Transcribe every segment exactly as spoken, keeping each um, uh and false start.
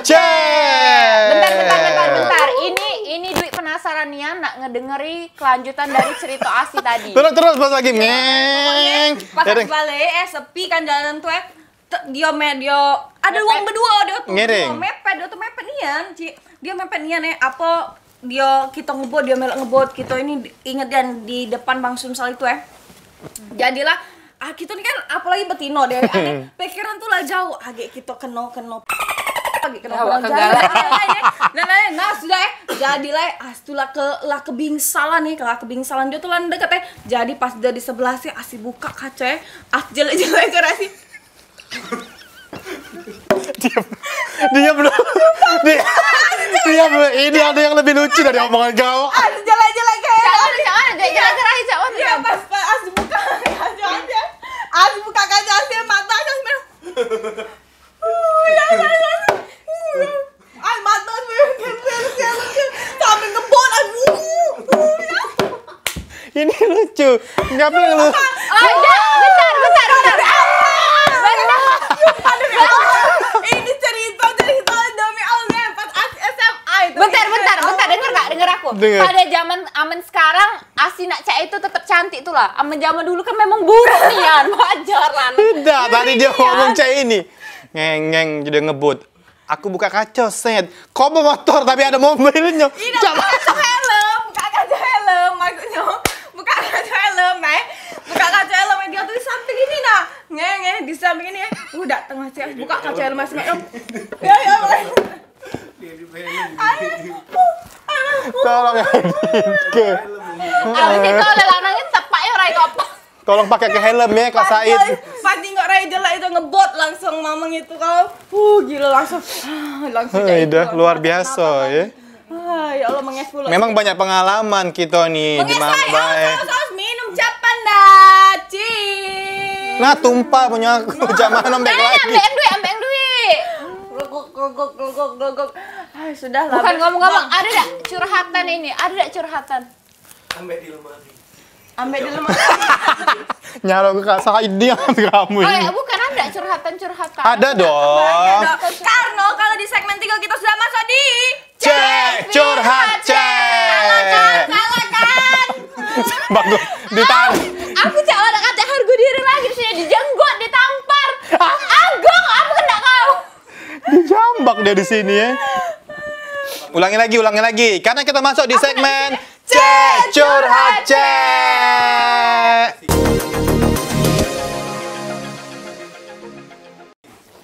Cek. Bentar, bentar, bentar, bentar. Ini, ini Dwi penasaran nian nak ngedengeri kelanjutan dari cerita Asi tadi. Terus, terus, pas lagi ngeng. Pas balik, eh, sepi kan jalan tu, eh. Te- Dio me dio ada wong berdua dio tu. Ngiring. Dio mepet, dio tu mepet nian, Cik. Dio mepet nian, eh, apa dio kita ngebut, dio melok ngebut, kita ini inget dan di depan Bang Sumsel itu, eh. Jadilah, ah, kita ni kan apalagi betino deh, ade pikiran tu lah jauh, agek kita kena, kena, agek kena. Awak kena ke jalan, galak. Lain-lain, eh. Lain-lain, nah, sudah, eh. Jadilah, eh, As tu lah ke, lah kebingsalan nih, lah kebingsalan dia tu lah deket, eh. Jadi pas dia di sebelah sih, Asi buka kaca, eh. As jelek-jelek ke Asi. Diam. Diam dulu. Diam. Diam dulu. Ini ada yang lebih lucu dari omongan kau. Ah, jelek-jelek kayak. Cak mana, cak mana? Jelek-jelek terakhir, cak mana? Iya, pas, pas As buka kaca, As buka kaca, As mata As merah. Uh, ya, ya, ya. Uh, ya. Ai, mata As merah, sambil ngebon, As. Uh, uh, ya. Ini lucu. Ngapain lu? Oh, enggak. Bentar, bentar, bentar. Bentar. Ini cerita, cerita demi Allah, pas As S M A itu. Bentar, bentar, bentar. Denger nggak? Denger aku. Denger. Pada zaman amen sekarang, Asi nak cak itu tetap cantik tu lah. Amen zaman dulu kan memang buruk nian, wajar lah. Tidak, tadi dia ngomong cak ini. Ngeng, ngeng, dia ngebut. Aku buka kaca, set. Kau bawa motor tapi ada mobilnya. Ih, dah buka kaca helm, buka kaca helm maksudnya. Buka kaca helm, eh. Buka kaca helm, dia tu di samping ini nah. Ngeng, ngeng, di samping ini, eh. Uh, dak tengah sih. Buka kaca helm masih, Mak. Ya, ya, Mak. Tolong, Dik. Habis itu oleh lanangnya tepak ya, Rai, kau apa? Tolong pakai ke helm ya, Kak Said. Pas nengok Rai jelek itu ngebot langsung mamang itu kau. Uh, gila langsung. Ah, langsung. Hei, jadi dah luar biasa ya. Ah, ya Allah, menges pula. Memang banyak pengalaman kita ni di mana bae. Saus, saus, minum cap panda, Cing. Nah, tumpah punya aku. Cak mana ambek lagi? Ambek duit, ambek duit. Gogok, gogok, gogok, gogok. Ah, sudah lah. Bukan ngomong-ngomong, ada dak curhatan ini? Ada dak curhatan? Ambek di lemari. Ambek di lemari. Nyalok ke Kak Said dia kamu ini. Oh, ya, bukan ada curhatan-curhatan. Ada dong. Karena kalau di segmen tiga kita sudah masuk di Cek curhat, Cek. Salah kan? Salah kan? Bagus. Ditarik. Aku cak orang kata harga diri lagi, sini dijenggot, ditampar. Agong, aku kena kau. Dijambak dia di sini ya. Ulangi lagi, ulangi lagi. Karena kita masuk di segmen Cek Curhat Cek.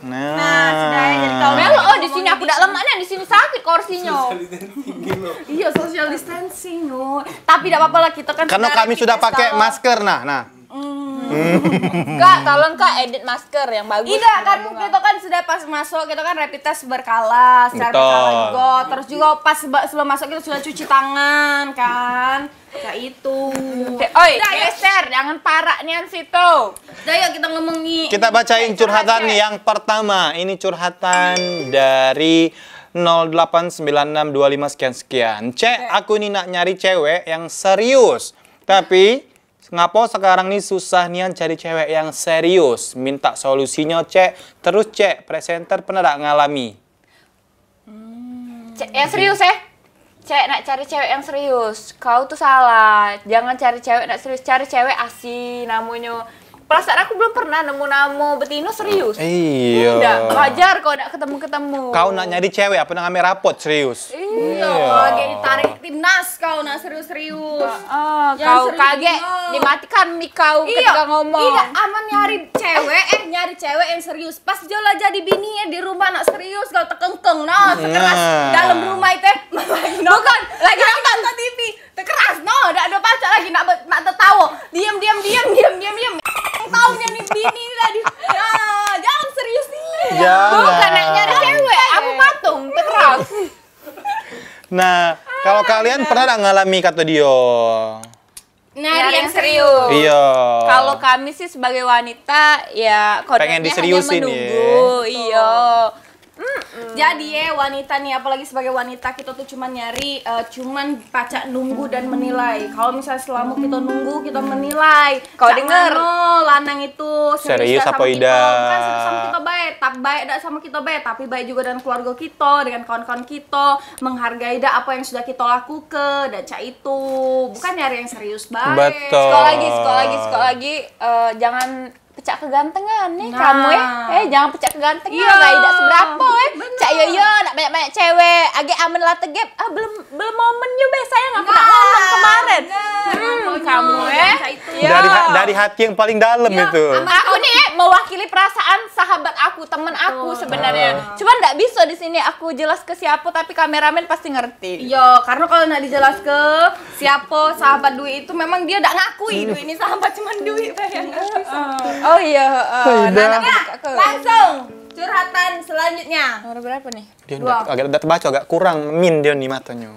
Nah, sudah ya, jadi kau. Melo, oh, di sini aku dak lemak nih, di sini sakit kursinya. Social distancing, gitu. Iya, social distancing, no. Tapi dak apa-apa lah, kita kan karena kami sudah pakai masker, nah, nah. Kak, tolong Kak edit masker yang bagus. Tidak, kan kita kan sudah pas masuk, kita kan rapid test berkala, secara berkala juga. Terus juga pas sebelum masuk kita sudah cuci tangan kan. Kayak itu. Oi, geser, jangan parak nian situ. Dah yuk kita ngomong nih. Kita bacain curhatan nih yang pertama. Ini curhatan dari nol delapan sembilan enam dua lima sekian sekian. Cek, aku ni nak nyari cewek yang serius. Tapi Ngapo sekarang ni susah nian cari cewek yang serius? Minta solusinyo, Cek. Terus, Cek, presenter pernah dak ngalami? Cek, yang serius, eh? Cek, nak cari cewek yang serius. Kau tuh salah. Jangan cari cewek nak serius. Cari cewek asi namonyo. Perasaan aku belum pernah nemu namo betino serius. Iyo. Ndak, wajar kau dak ketemu-ketemu. Kau nak nyari cewek apo nak ngambil rapot serius? Iyo, lagi ditarik timnas kau nak serius-serius. Heeh, kau serius kagek dimatikan mik kau ketika ngomong. Iyo, aman nyari cewek, eh, nyari cewek yang serius. Pas dia lah jadi bini, eh, di rumah nak serius, kau tekengkeng, nah, sekeras dalam rumah itu, eh. Bukan, lagi nonton T V. Tekeras no, dak ado pacak lagi nak be- nak tetawo. Diem, diem, diem, diem, diem, diem. Tahu nyari bini ni tadi. Nah, jangan serius ni. Jangan. Bukan nak nyari cewek, aku patung, tekeras. Nah, kalau kalian pernah dak ngalami kato dio? Nyari yang serius. Iyo. Kalau kami sih sebagai wanita, ya kodratnya hanya menunggu. Pengen diseriusin, ya. Iyo. Hmm, Jadi, eh, wanita nih, apalagi sebagai wanita, kita tuh cuman nyari, eh, cuman pacak nunggu dan menilai. Kalau misalnya selama kita nunggu, kita menilai, kau denger, mano lanang itu serius, serius dak apa sama kita, idak, bukan serius sama kita bae, tapi baik dak sama kita bae, tapi baik juga dengan keluarga kita, dengan kawan-kawan kita, menghargai dak apa yang sudah kita lakukan, dak cak itu. Bukan nyari yang serius bae. Betul. Sekali lagi, sekali lagi, sekali lagi, eh, jangan pecak kegantengan nih, nah, kamu, eh. Eh, jangan pecak kegantengan, iya, lah, idak seberapa, eh. Bener. Cak yo yo, nak banyak-banyak cewek. Agek amen lah tegep, ah, belum, belum momen juga, sayang, aku nak ngomong kemarin. Nah, bener. Hmm, kamu, eh. Dari ha-, dari hati yang paling dalam itu. Aku nih, eh, mewakili perasaan sahabat aku, temen aku sebenarnya. Betul. Cuman ndak bisa di sini aku jelas ke siapa, tapi kameramen pasti ngerti. Iya, karena kalau nak dijelas ke siapa sahabat Dwi itu, memang dia dak ngakui Dwi ini sahabat, cuman Dwi bae yang ngakui. Oh iya, heeh. Nah, nah, nah, langsung curhatan selanjutnya. Nomor berapa nih? Dia dua. Agak, dak terbaca, agak kurang min dia ni matanya.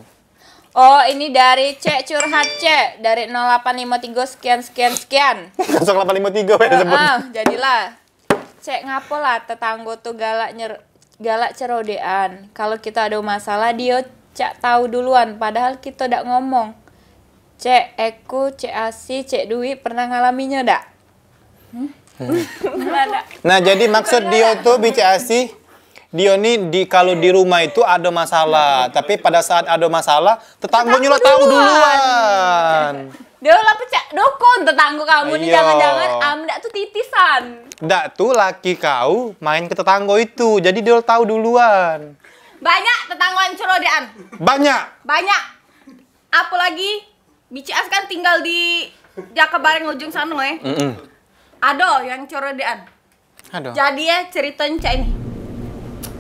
Oh, ini dari Cek Curhat, Cek. Dari nol delapan lima tiga sekian, sekian, sekian. Kosong delapan lima tiga, weh, sebut. Heeh, jadilah. Cek, ngapo lah tetanggo tu galak nyer-, galak cerodean. Kalau kito ado masalah, dio cak tau duluan, padahal kito dak ngomong. Cek, Eko, Cek Asi, Cek Dwi pernah ngalaminyo dak? Hmm? Pernah dak? Nah, jadi maksud dio tu, Bi Cek Asi, dio ni di, kalau di rumah itu ado masalah, tapi pada saat ado masalah, tetanggonyo lah tau duluan. Dio lah pecak dukun tetanggo kamu ni, iyo, jangan-jangan am dak tu titisan. Dak tu laki kau main ke tetanggo itu, jadi dio tau duluan. Banyak tetanggo yang cerodean. Banyak. Banyak. Apolagi Bi Cek Asi kan tinggal di Jakabareng ujung sano, eh. Mm-mm. Ado yang cerodean. Aduh. Jadi, eh, ceritonyo cak ini.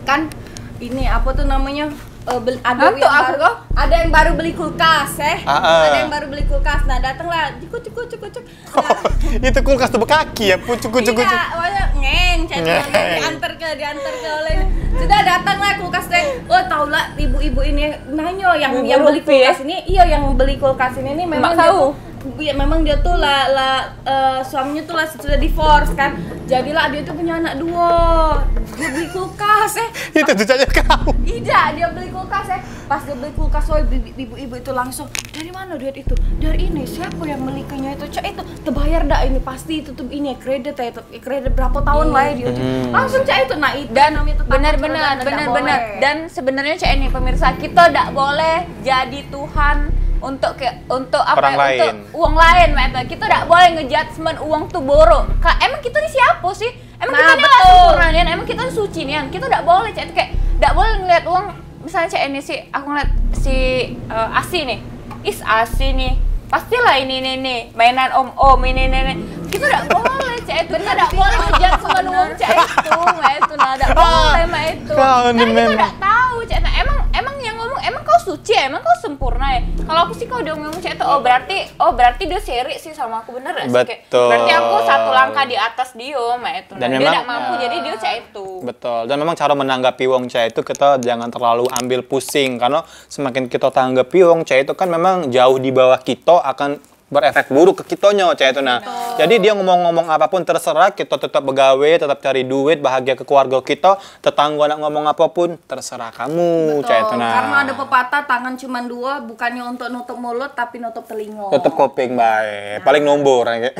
Kan ini apo tu namonyo? Eh, bel-, ado yang baru, ado yang baru beli kulkas, eh. Ah, ah. Ado yang baru beli kulkas. Nah, datanglah, cukuk, cukuk, cukuk, cukuk. Nah. Itu kulkas tu bekaki ya, pucuk, pucuk, pucuk. Idak, maksudnyo ngeng, cak itu, ngeng. Diantar ke, diantar ke oleh. Sudah datanglah kulkas tu. Oh, tau lah ibu-ibu ini nanyo yang, yang beli kulkas ini, iyo, yang beli kulkas ini ni memang dio tu, ya, memang dio tu lah, lah eh, suaminyo tu lah sudah divorce kan. Jadilah dio tu punyo anak duo. Dio beli kulkas, eh. Itu cucuknyo kau. Idak, dio beli kulkas, eh. Pas dio beli kulkas, woi, ibu-ibu itu langsung, "Dari mano duit itu?" "Dari ini." "Siapo yang melikenyo itu?" "Cak itu." "Tebayar dak ini?" "Pasti itu tuh ini kredit ya, itu kredit berapo taon lah ya dio tu." Hmm. Langsung cak itu. Nah, itu namonyo tetanggo cerodean, bener-bener. Dan sebenarnyo cak ini, pemirsa, kito dak boleh jadi Tuhan untuk ke, untuk apo ya, untuk wong lain, mak itu. Kito dak boleh ngejudgement wong tu buruk. Ka-, emang kito ni siapo sih? Emang kito ni lah sempurna nian? Emang kito ni suci nian? Kito dak boleh cak itu, kayak dak boleh ngeliat wong, misalnyo cak ini sih, aku ngeliat si, eh, Asi nih. Is, Asi nih. Pastilah ini, ini, ini mainan om-om ini, ini, ini. Kito dak boleh cak itu. Kito dak boleh ngejudgement wong cak itu, mak itu, nah, dak boleh, mak itu. Karena kito dak tau cak itu. Emang, emang yang ngomong, emang kau suci, emang kau sempurna ya? Kalau aku sih, kalau dio ngomong cak itu, oh, berarti, oh, berarti dio sirik sih sama aku, bener gak sih? Kayak, berarti aku satu langkah di atas dio, mak itu. Dan dio memang dak mampu, jadi dio cak itu. Betul. Dan memang cara menanggapi wong cak itu, kito jangan terlalu ambil pusing, karena semakin kito tanggapi wong cak itu kan memang jauh di bawah kito, akan berefek buruk ke kitonyo cak itu. Nah, jadi dio ngomong-ngomong apapun terserah, kito tetap begawe, tetap cari duit, bahagia ke keluarga kito, tetanggo nak ngomong apapun terserah kamu cak itu. Nah, karena ado pepatah, tangan cuman duo, bukannyo untuk nutup mulut, tapi nutup telingo. Tutup kuping bae, paling nombor, ya.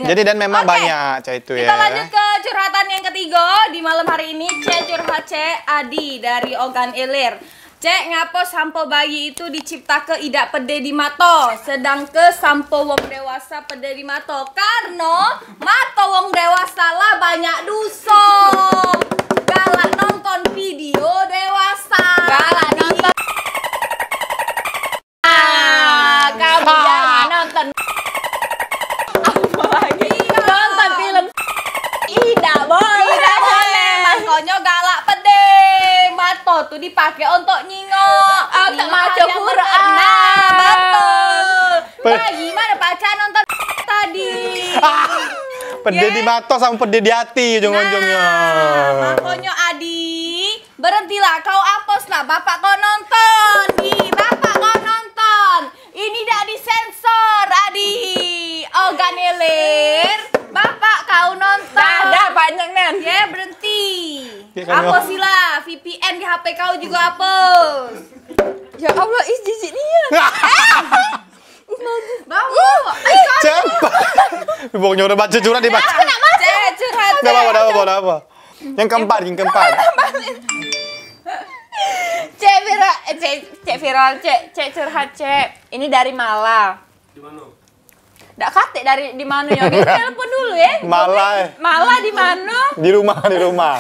Jadi, dan memang banyak cak itu ya. Kita lanjut ke curhatan yang ketiga di malam hari ini. Cek Curhat, Cek Adi dari Ogan Ilir. Cek, ngapo sampo bayi itu diciptake idak pede di mato, sedangke sampo wong dewasa pede di mato? Karno mato wong dewasa lah banyak duso. Galak nonton video dewasa. Galak nonton. Ah, kamu jangan nonton. Apa lagi? Nonton film. Idak boleh. Idak boleh. Makonyo galak pede. Mato tu dipake untuk nyingok. Untuk maco Quran. Nah, betul. Nah, gimana pacar nonton tadi? Pede di mato samo pede di ati ujung-ujungnyo. Nah, makonyo, Adi, berentilah kau apes lah, bapak kau nonton. Di bapak kau nonton. Ini dak disensor, Adi. Ogan Ilir, bapak kau nonton. Dah, dah, panjang, Nen. Ye, berenti. Ye, Hapus sila, V P N di H P kau juga hapus. Ya Allah, ih, jijik nian. Bau. Cepat. Wong nyuruh baca curhat dibaca. Cek curhat. Enggak apa-apa, enggak apa-apa, enggak apa. Yang keempat, yang keempat. Cek viral, eh, cek, cek viral, cek, cek curhat, cek. Ini dari Mala. Di mana? Dak katik dari di mana ya? Kita telepon dulu ya. Mala. Mala di mana? Di rumah, di rumah.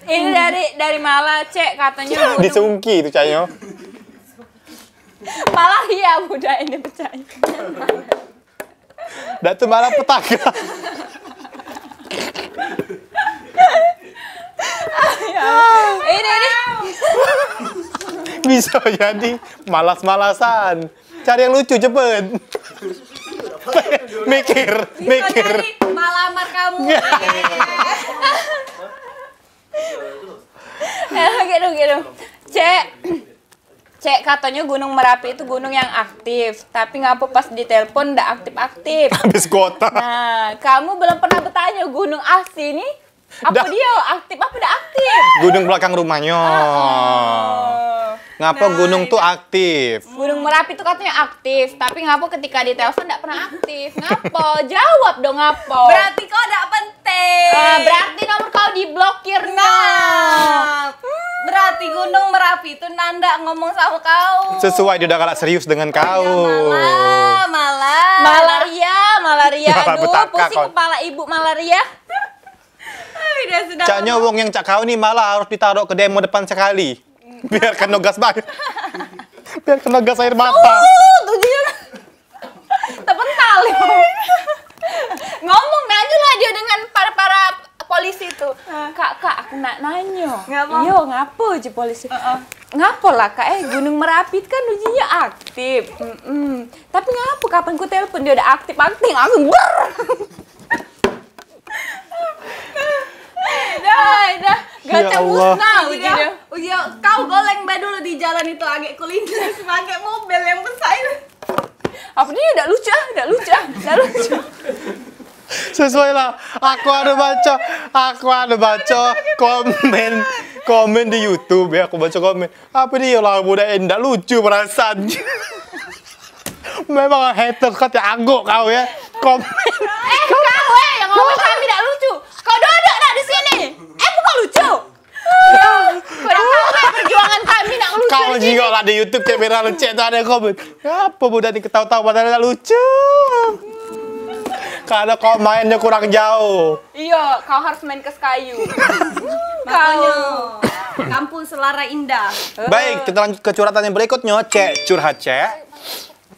Ini dari dari Mala, cek, katanya gunung. Disungki tu caknyo. Malah iya budak ini percaya. Dak tu malah petaka. Ini ini. Bisa jadi malas-malasan. Cari yang lucu cepet. Mikir, mikir. Malamar kamu. Eh, gitu gitu. Cek, cek, katanya Gunung Merapi itu gunung yang aktif, tapi ngapa pas ditelepon ndak aktif-aktif? Habis kuota. Nah, kamu belum pernah bertanya gunung asli nih, apa dia aktif apa ndak aktif? Gunung belakang rumahnya. Oh. Ngapa gunung tuh aktif? Gunung Merapi itu katanya aktif, tapi ngapa ketika ditelepon ndak pernah aktif? Ngapa? Jawab dong ngapa? Berarti kau ndak penting. Ah, berarti nomor kau diblokir. Nah, berarti Gunung Merapi itu nanda ngomong sama kau. Sesuai, dia udah galak serius dengan kau. Malah, malah. Malaria, malaria. Malah Aduh, betaka pusing kau. Kepala ibu malaria. Ai, dah sudah. Caknya wong yang cak kau ni malah harus ditaruh ke demo depan sekali. Biar kena gas banyak. Biar kena gas air mata. Uh, tuh dia. Terpental. Ngomong nanya lah dia dengan para-para polisi tuh. Kak, kak, aku nak nanya. Ngapa? Iyo, ngapa je polisi? Ngapa lah kak, eh, Gunung Merapi kan ujinya aktif. Mm-mm. Tapi ngapa kapan ku telepon dia udah aktif-aktif, aku ber. Dah, dah. Ya Gacang Allah. musnah Uji ujinya. dia. Uji dia. Kau goleng bae dulu di jalan itu, agak kulinya sebagai mobil yang besar itu. Apa dia? Dak lucu ah, dak lucu ah, dak lucu. Sesuai lah. Aku ada baca, aku ada baca komen, komen di YouTube ya. Aku baca komen. Apa dia lah budak ndak lucu perasaan. Memang haters kau tiap agak kau ya. Komen. Eh, kau eh yang ngomong kami dak lucu. Kau duduk dak di sini? Eh, bukan lucu. Kau dak tahu eh, perjuangan kami nak lucu. Kau juga lah di YouTube kamera lecek tu ada komen. Apa budak ni ketawa-tawa padahal dak lucu. Kalau kau mainnya kurang jauh. Iya, kau harus main ke Sekayu. Makanya kampung Selara Indah. Baik, kita lanjut ke curhatan yang berikutnya. Cek curhat, cek.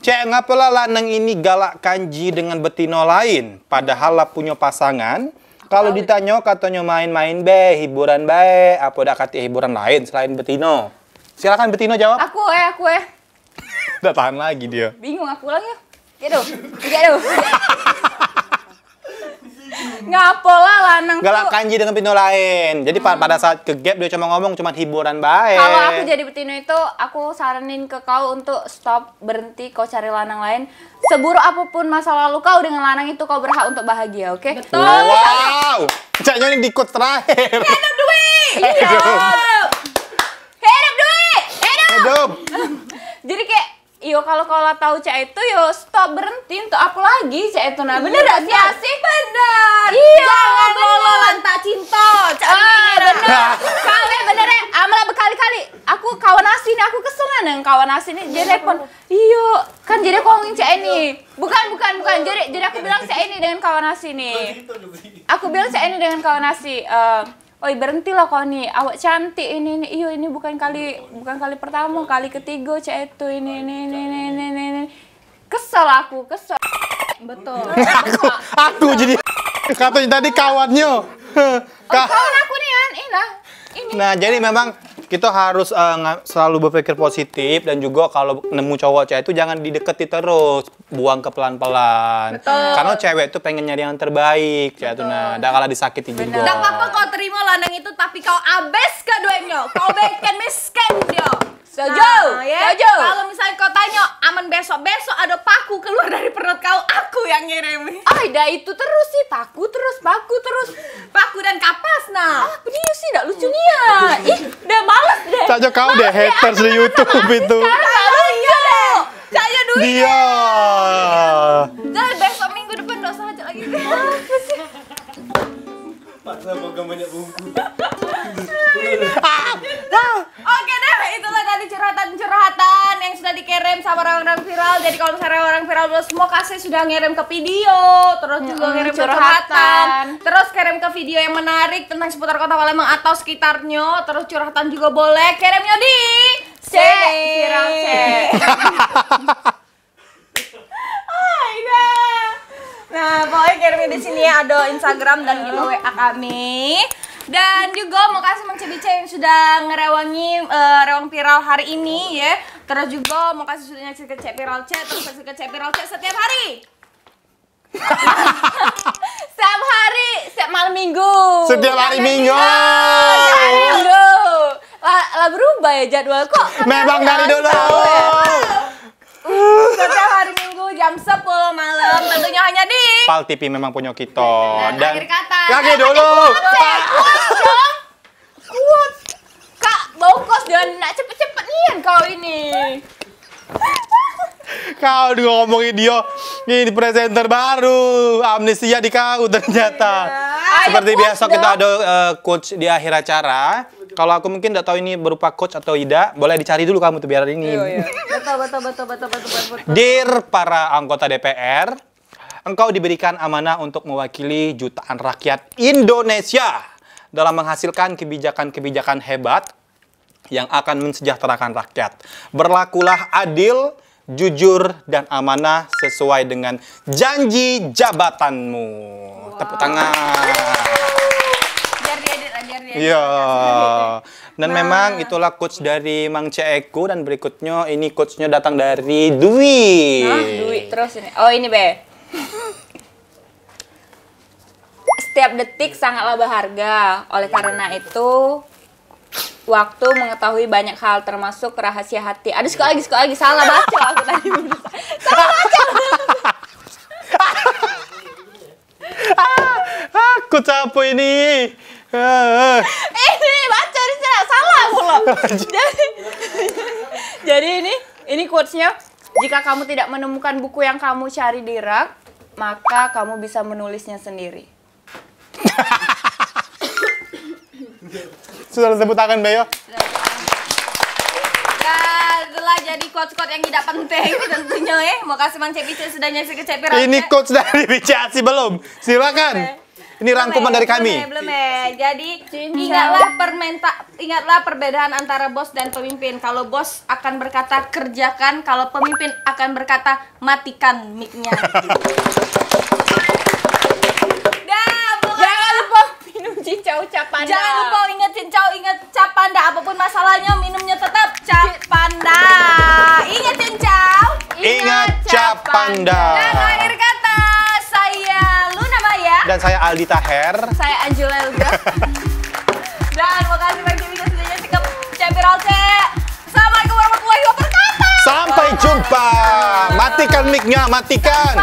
Cek, ngapalah lanang ini galak kanji dengan betino lain, padahal lah punya pasangan? Kalau ditanyo, katonyo main-main be, hiburan bae. Apa dak katik hiburan lain selain betino? Silakan betino jawab. Aku eh, aku eh. Dak tahan lagi dia. Bingung aku ulang ya. Gitu. Gitu. Ngapo lah lanang Galak tuh. kanji dengan betino lain. Jadi pa- pada saat ke gap dia cuma ngomong cuma hiburan bae. Kalau aku jadi betino itu, aku saranin ke kau untuk stop, berhenti, kau cari lanang lain. Seburuk apapun masa lalu kau dengan lanang itu, kau berhak untuk bahagia, oke? Betul. Wow. Caknya ini di quotes terakhir. Hidup duit. Iya. Hidup duit. Hidup. Hidup. Jadi kayak, iyo, kalau kau lah tahu cak itu, yo stop, berhenti, untuk apa lagi cak itu, nah, bener gak sih, asik? Bener. Iya, Jangan bener. lolo lantak cinta. Cak Ah, ini dah. bener. Kau eh, bener eh, amalah berkali-kali. Aku kawan asli nih, aku kesel nih dengan kawan asli nih. Dia telepon, iyo, kan jadi aku ngomongin cak ini. Bukan, bukan, bukan. Jadi, jadi aku bilang cak ini dengan kawan asli nih. Aku bilang cak ini dengan kawan asli. Eh, oi, berhentilah kau nih. Awak cantik ini, ini. Iyo, ini bukan kali, bukan kali pertama, kali ketiga cak itu. Ini, ini, ini, ini, ini, ini, ini. Kesel aku, kesel. Betul. Aku jadi katanya tadi kawannya. Kah? Kawan aku nih kan, ini nah. Ini. Nah, jadi memang kita harus eh, nga- selalu berpikir positif dan juga kalau nemu cowok cewek itu jangan dideketi terus, buang ke pelan-pelan. Betul. Karena cewek itu pengen nyari yang terbaik, cewek itu nah, dak kalah disakiti juga. Ndak apa-apa kau terima lanang itu, tapi kau abis ke duitnya. Kau bikin miskin dia. Setuju, Ah, ya. setuju. Kalau misalnya kau tanya, aman besok-besok ada paku keluar dari perut kau, aku yang ngirim. Ai, dah itu terus sih, paku terus, paku terus. Paku dan kapak. Ah, video sih dak lucu nian. Ih, dah males deh. Cak jo kau deh haters di YouTube itu. Sekarang dak lucu deh. Cak jo duit. Dia. Dah, besok minggu depan dak usah ajak lagi. Apa sih? Paksa makan banyak bungkus. Oke deh, itulah tadi curhatan-curhatan yang sudah dikirim sama orang-orang viral. Jadi kalau misalnya orang viral belum semua kasih sudah ngirim ke video, terus juga Hmm, ngirim ke curhatan. Curhatan. Terus kirim ke video yang menarik tentang seputar Kota Palembang atau sekitarnya. Terus curhatan juga boleh. Kirimnya di Cek sini. Viral, Cek. Ai, dah. Nah, pokoknya kirimnya di sini ya, ada Instagram dan juga W A kami. Dan juga makasih Mang Cebice yang sudah ngerewangi eh, rewang viral hari ini ya. Terus juga makasih sudah nyaksikan Cek Viral Cek, terus nyaksikan Cek Viral Cek setiap hari. Setiap hari, setiap malam minggu. Setiap hari Minggu. Setiap hari Minggu. Lah, lah berubah ya jadwal kok. Memang dari dulu. Setiap hari Minggu jam sepuluh malam, tentunya hanya di Pal T V memang punya kita. Dan Dan akhir kata. Lagi dulu. Kuat dong. Kuat. Kak, bongkos dan nak cepet-cepet nian kau ini. Kau juga ngomongin dia. Ini presenter baru. Amnesia di kau ternyata. Iya. Seperti Ayo, biasa kuat kita dong. Ada eh, quotes di akhir acara. Kalau aku mungkin tidak tahu ini berupa quotes atau tidak, boleh dicari dulu kamu tuh biar ini. Iya, iya. Betul, betul, betul, betul, betul, betul, betul. Dear para anggota D P R, engkau diberikan amanah untuk mewakili jutaan rakyat Indonesia dalam menghasilkan kebijakan-kebijakan hebat yang akan mensejahterakan rakyat. Berlakulah adil, jujur, dan amanah sesuai dengan janji jabatanmu. Tepuk tangan. Biar diedit lah, biar diedit. Iya. Dan Nah. memang itulah quotes dari Mang Ceku dan berikutnya ini quotesnya datang dari Dwi. Nah, Dwi terus ini. Oh, ini, Be. Setiap detik sangatlah berharga. Oleh karena itu, waktu mengetahui banyak hal termasuk rahasia hati. Aduh, sekali lagi, sekali lagi. Salah baca aku tadi. Salah baca. Aku capek ini. Eh. Ini baca di sana salah pula. Jadi, jadi ini ini quotesnya, jika kamu tidak menemukan buku yang kamu cari di rak, maka kamu bisa menulisnya sendiri. Sudah tepuk tangan, Be, yo. Dah, itulah jadi quotes-quotes yang tidak penting tentunya, eh. Makasih Mang Cek Bicik sudah nyaksikan Cek Viral. Ini Cek. Quotes dari Bicik Asi belum? Silakan. Oke. Ini rangkuman Belum, dari kami. Belum, belum, eh. Jadi, Cincau. ingatlah permenta-, ingatlah perbedaan antara bos dan pemimpin. Kalau bos akan berkata kerjakan, kalau pemimpin akan berkata matikan mic-nya. Dah, bukan. Jangan lupa minum cincau cap panda. Jangan lupa ingat cincau, ingat cap panda. Apapun masalahnya, minumnya tetap cap panda. Ingat cincau. Ingat cap panda. Dan akhir kata, saya Luna Maya. Dan saya Aldi Taher. Saya Angela Elga. Dan makasih bagi Mika sudah nyaksikan Cek Viral Cek. Assalamualaikum warahmatullahi wabarakatuh. Sampai jumpa. Matikan mic-nya, matikan.